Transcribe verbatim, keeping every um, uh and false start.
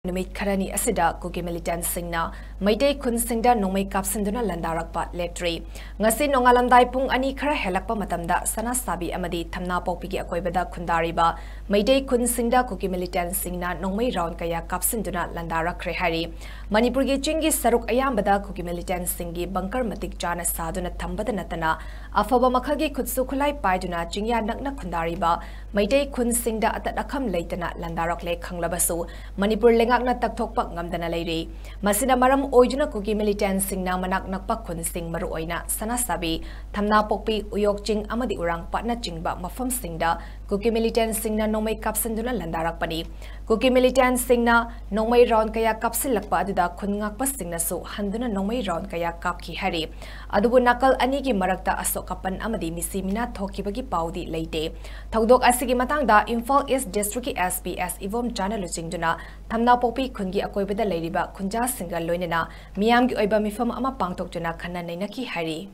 ꯅꯨꯃꯤꯠ ꯈꯔꯅꯤ ꯑꯁꯤꯗ ꯀꯨꯀꯤ ꯃꯤꯂꯤꯇꯦꯟꯠꯁꯤꯡꯅ ꯃꯩꯇꯩ ꯈꯨꯟꯁꯤꯡꯗ ꯅꯣꯡꯃꯩ ꯀꯥꯞꯁꯤꯟꯗꯨꯅ ꯂꯥꯟꯗꯥꯔꯛꯄ ꯂꯦꯞꯇ꯭ꯔꯤ꯫ ꯉꯁꯤ ꯅꯣꯡꯉꯥꯜꯂꯝꯗꯥꯏ ꯄꯨꯡ ꯑꯅꯤ ꯈꯔ ꯍꯦꯜꯂꯛꯄ ꯃꯇꯝꯗ ꯁꯅꯥꯁꯥꯕꯤ ꯑꯃꯗꯤ ꯊꯝꯅꯥꯄꯣꯛꯄꯤꯒꯤ ꯑꯀꯣꯏꯕꯗ ꯈꯨꯟꯗꯥꯔꯤꯕ ꯃꯩꯇꯩ ꯈꯨꯟꯁꯤꯡꯗ ꯀꯨꯀꯤ ꯃꯤꯂꯤꯇꯦꯟꯠꯁꯤꯡꯅ ꯅꯣꯡꯃꯩ ꯔꯥꯎꯟ ꯀꯌꯥ ꯀꯥꯞꯁꯤꯟꯗꯨꯅ ꯂꯥꯟꯗꯥꯔꯛꯈ꯭ꯔꯦ ꯍꯥꯏꯔꯤ꯫ ꯃꯅꯤꯄꯨꯔꯒꯤ ꯆꯤꯡꯒꯤ ꯁꯔꯨꯛ ꯑꯌꯥꯝꯕꯗ ꯀꯨꯀꯤ ꯃꯤꯂꯤꯇꯦꯟꯠꯁꯤꯡꯒꯤ ꯕꯪꯀꯔ ꯃꯇꯤꯛ ꯆꯥꯅ ꯁꯥꯗꯨꯅ ꯊꯝꯕꯗ ꯅꯠꯇꯅ ꯑꯐꯕ ꯃꯈꯜꯒꯤ ꯈꯨꯠꯁꯨ ꯈꯨꯠꯂꯥꯏ ꯄꯥꯏꯗꯨꯅ ꯆꯤꯡꯌꯥ ꯅꯛꯅ ꯈꯨꯟꯗꯥꯔꯤꯕ ꯃꯩꯇꯩ ꯈꯨꯟꯁꯤꯡꯗ ꯑꯇꯠ ꯑꯈꯝ ꯂꯩꯇꯅ ꯂꯥꯟꯗꯥꯔꯛꯂꯦ ꯈꯪꯂꯕꯁꯨ, ꯃꯅꯤꯄꯨꯔ ꯂꯩꯉꯥꯛꯅ ꯇꯛꯊꯣꯛꯄ ꯉꯝꯗꯅ ꯂꯩꯔꯤ꯫ ꯃꯁꯤꯅ ꯃꯔꯝ ꯑꯣꯏꯗꯨꯅ ꯀꯨꯀꯤ ꯃꯤꯂꯤꯇꯦꯟꯠꯁꯤꯡꯅ ꯃꯅꯥꯛ ꯅꯛꯄ ꯈꯨꯟꯁꯤꯡ, ꯃꯔꯨꯑꯣꯏꯅ ꯁꯅꯥꯁꯥꯕꯤ, ꯊꯝꯅꯥꯄꯣꯛꯄꯤ, ꯎꯌꯣꯛꯆꯤꯡ ꯑꯃꯗꯤ ꯎꯔꯥꯡꯄꯥꯠꯅꯆꯤꯡꯕ ꯃꯐꯝꯁꯤꯡꯗ ꯀꯨꯀꯤ ꯃꯤꯂꯤꯇꯦꯟꯠꯁꯤꯡꯅ ꯅꯣꯡꯃꯩ ꯀꯥꯞꯁꯤꯟꯗꯨꯅ ꯂꯥꯟꯗꯥꯔꯛꯄꯅꯤ꯫ ꯀꯨꯀꯤ ꯃꯤꯂꯤꯇꯦꯟꯠꯁꯤꯡꯅ ꯅꯣꯡꯃꯩ ꯔꯥꯎꯟ ꯀꯌꯥ ꯀꯥꯞꯁꯤꯜꯂꯛꯄ ꯑꯗꯨꯗ ꯈꯨꯟ ꯉꯥꯛꯄꯁꯤꯡꯅꯁꯨ ꯍꯟꯗꯨꯅ ꯅꯣꯡꯃꯩ ꯔꯥꯎꯟ ꯀꯌꯥ ꯀꯥꯞꯈꯤ ꯍꯥꯏꯔꯤ꯫ ꯑꯗꯨꯕꯨ ꯅꯥꯀꯜ ꯑꯅꯤꯒꯤ ꯃꯔꯛꯇ ꯑꯁꯣꯛ ꯑꯄꯟ ꯑꯃꯗꯤ ꯃꯤꯁꯤ ꯃꯤꯅꯥ ꯊꯣꯛꯈꯤꯕꯒꯤ ꯄꯥꯎꯗꯤ ꯂꯩꯇꯦ꯫ ꯊꯧꯗꯣꯛ ꯑꯁꯤꯒꯤ ꯃꯇꯥꯡꯗ ꯏꯝꯐꯥꯜ ꯏꯁ ꯗꯤꯁꯇ꯭ꯔꯤꯛꯀꯤ ꯑꯦꯁ ꯄꯤ ꯑꯦꯁ ꯏꯕꯣꯝꯆꯥꯅ ꯂꯨꯆꯤꯡꯗꯨꯅ ꯊꯝꯅꯥꯄꯣꯛꯄꯤ ꯈꯨꯟꯒꯤ ꯑꯀꯣꯏꯕꯗ ꯂꯩꯔꯤꯕ ꯈꯨꯟꯖꯥꯁꯤꯡꯒ ꯂꯣꯏꯅꯅ ꯃꯤꯌꯥꯝꯒꯤ ꯑꯣꯏꯕ ꯃꯤꯐꯝ ꯑꯃ ꯄꯥꯡꯊꯣꯛꯇꯨꯅ ꯈꯟꯅ ꯅꯩꯅꯈꯤ ꯍꯥꯏꯔꯤ꯫